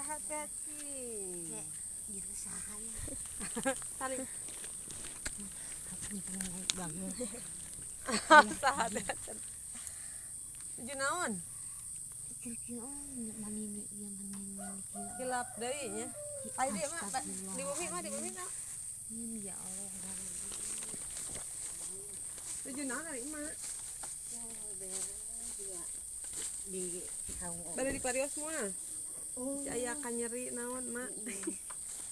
Hati-hati. Gitu saha ya. Saling. Bangun. Saha teh. Tuju naon? Kieu manini ieu manini kieu. Hilap deui nya. Ayo dia mah di bumi mah di bumi mah. Ini ya Allah. Tuju naon ari emak? Di saung. Bade di parios moal. Oh, Si aya kanyeri naon mak.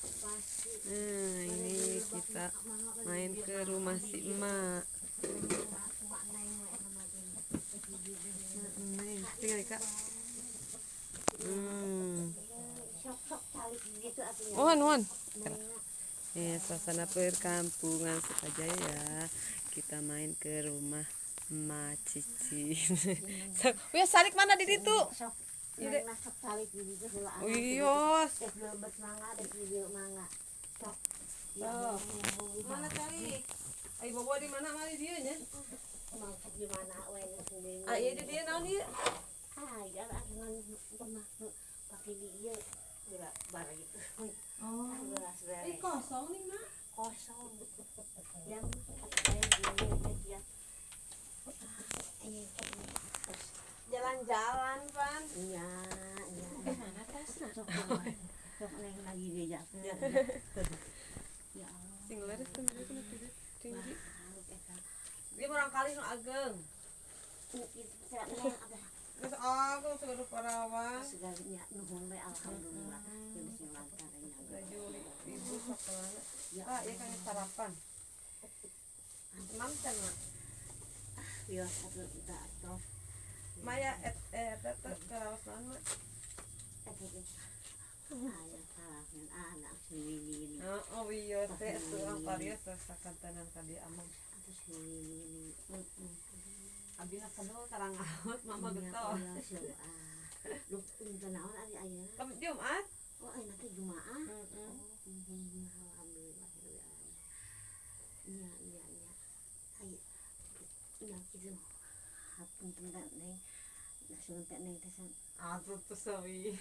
Pasti. Nah, ini kita main ke rumah si emak. Neng, tinggal Kak. Sok-sok calik gitu atuh. Mohon, mohon. Nih, suasana perkampungan Sukajaya ya. Kita main ke rumah Ma Cici. Wih, Sarik mana di situ? Sok Iya, Dek. neng sok calik di ditu heula. Iya. Dek lebet mangga, dek di dieu mangga. Sok. Ya Sok. Allah. Mana cari? Ayo bobo di mana mari dia nya? Mangkuk di mana we sendiri. Ah, iya di dia naon ieu? Ah, ya ngan pernah pakai di ieu geura bar gitu. Oh. Beras Eh, beres. kosong nih, Mak. Kosong. Yang kayak gini ya. Ini terus Jalan-jalan, Pan. iya, iya. Mana tasna? Sok sok neng lagi diajakeun. Ya Allah. Sing leres teh mereka nu tinggi. Makhluk eta. Dia barangkali nu ageng. Itu teh neng ada Geus ageng seluruh parawan. segalanya nuhun we alhamdulillah. Geus sing lancar nya. Baju ibu sakolana. Ya. Pak, ya kan sarapan. Mam can, Mak. Bios atuh da tos. Maya et eh eta teh karaos naon, Mak? Eta teh. Aya salamin anak si Wini. Heeh, wios teh urang parios sakantenan ka dieu amang. Atuh si Wini. Heeh. Abi na kadol tarang aut, mama Iya, getol. iya, ah. Duh, dinten naon ari ayeuna? Kam Jumat? Oh, ayeuna teh Jumaah. Heeh. Oh, alhamdulillah rabbil alamin. Iya, iya, iya. Ai, nya kitu. Hapunten teh neng. Langsung teh neng teh san. Atuh teu sawi.